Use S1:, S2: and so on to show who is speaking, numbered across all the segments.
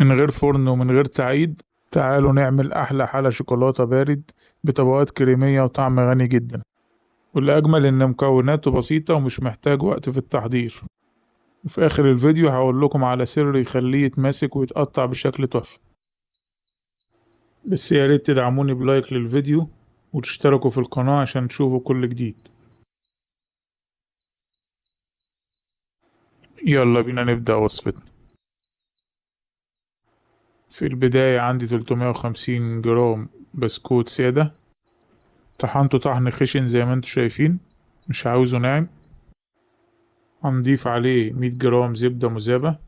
S1: من غير فرن ومن غير تعقيد. تعالوا نعمل أحلى حلة شوكولاتة بارد بطبقات كريمية وطعم غني جدا، والأجمل إن مكوناته بسيطة ومش محتاج وقت في التحضير. وفي آخر الفيديو هقول لكم على سر يخليه يتماسك ويتقطع بشكل تحفة. بس يا ريت تدعموني بلايك للفيديو وتشتركوا في القناة عشان تشوفوا كل جديد. يلا بينا نبدأ وصفتنا. في البداية عندي 350 جرام بسكوت سادة، طحنته طحن خشن زي ما انتم شايفين، مش عاوزه ناعم. هنضيف عليه 100 جرام زبدة مذابة،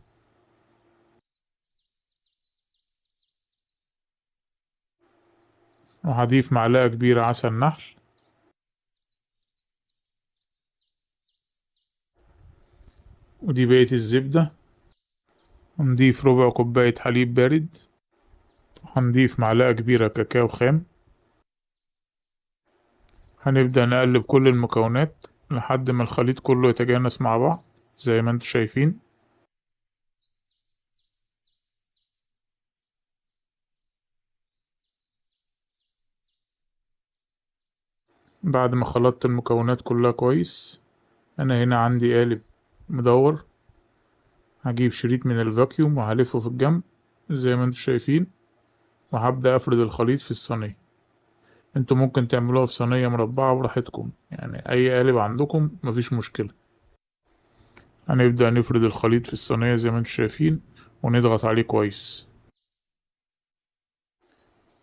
S1: وهضيف معلقة كبيرة عسل نحل، ودي بقية الزبدة. هنضيف ربع كوباية حليب بارد، هنضيف معلقة كبيرة كاكاو خام. هنبدأ نقلب كل المكونات لحد ما الخليط كله يتجانس مع بعض زي ما انتم شايفين. بعد ما خلطت المكونات كلها كويس، انا هنا عندي قالب مدور، هجيب شريط من الفاكيوم وهلفه في الجنب زي ما انتم شايفين، وهبدأ افرد الخليط في الصينية. انتوا ممكن تعملوها في صينية مربعة براحتكم، يعني اي قالب عندكم مفيش مشكلة. هنبدأ نفرد الخليط في الصينية زي ما انتم شايفين ونضغط عليه كويس.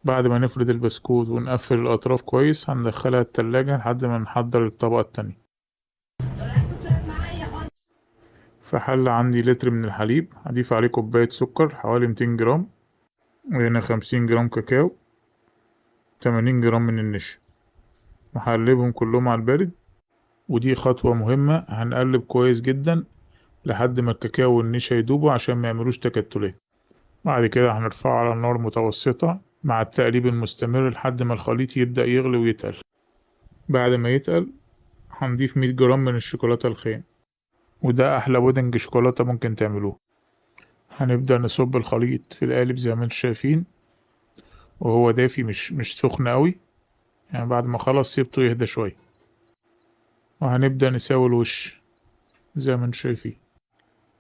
S1: بعد ما نفرد البسكوت ونقفل الأطراف كويس، هندخلها التلاجة لحد ما نحضر الطبقة التانية. في حلة عندي لتر من الحليب، هضيف عليه كوباية سكر حوالي 200 جرام، وهنا 50 جرام كاكاو، 80 جرام من النشا، وهقلبهم كلهم على البارد. ودي خطوة مهمة، هنقلب كويس جدا لحد ما الكاكاو والنشا يدوبوا عشان ما يعملوش تكتلات. بعد كده هنرفعه على النار متوسطة مع التقليب المستمر لحد ما الخليط يبدأ يغلي ويتقل. بعد ما يتقل هنضيف 100 جرام من الشوكولاتة الخام، وده أحلى بودنج شوكولاتة ممكن تعملوه. هنبدأ نصب الخليط في القالب زي ما انتم شايفين، وهو دافي مش سخن قوي، يعني بعد ما خلص سيبته يهدى شوية. وهنبدأ نساوي الوش زي ما انتم شايفين.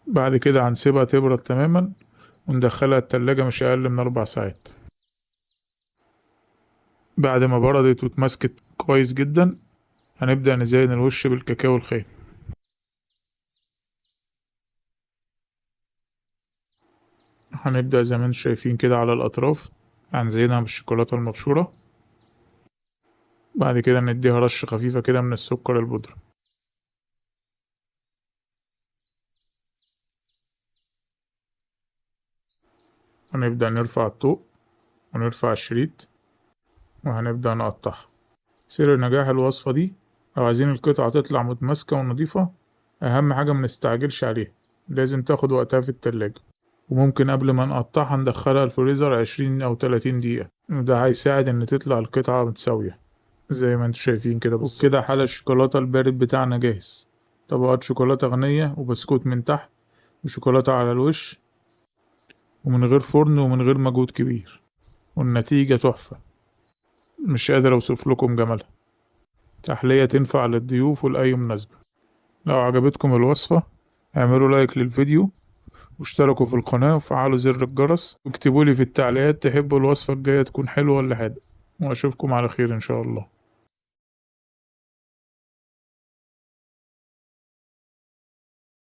S1: بعد كده هنسيبها تبرد تماما وندخلها التلاجة مش أقل من 4 ساعات. بعد ما بردت واتمسكت كويس جدا، هنبدأ نزين الوش بالكاكاو الخام. هنبدأ زي ما انتم شايفين كده على الأطراف هنزينها بالشوكولاتة المبشورة. بعد كده نديها رشة خفيفة كده من السكر البودرة. هنبدأ نرفع الطوق ونرفع الشريط وهنبدأ نقطعها. سر نجاح الوصفة دي، لو عايزين القطعة تطلع متماسكة ونظيفة، أهم حاجة ما نستعجلش عليها، لازم تاخد وقتها في التلاجة. وممكن قبل ما نقطعها ندخلها الفريزر 20 أو 30 دقيقة، وده هيساعد إن تطلع القطعة متساوية زي ما انتم شايفين كده بالظبط. وبكده حلى الشوكولاتة البارد بتاعنا جاهز. طبقات شوكولاتة غنية وبسكوت من تحت وشوكولاتة على الوش، ومن غير فرن ومن غير مجهود كبير، والنتيجة تحفة، مش قادر اوصف لكم جمالها. تحلية تنفع للضيوف ولأي مناسبة. لو عجبتكم الوصفة اعملوا لايك للفيديو واشتركوا في القناة وفعلوا زر الجرس، واكتبوا لي في التعليقات تحبوا الوصفة الجاية تكون حلوة ولا حادقة، واشوفكم على خير ان شاء الله.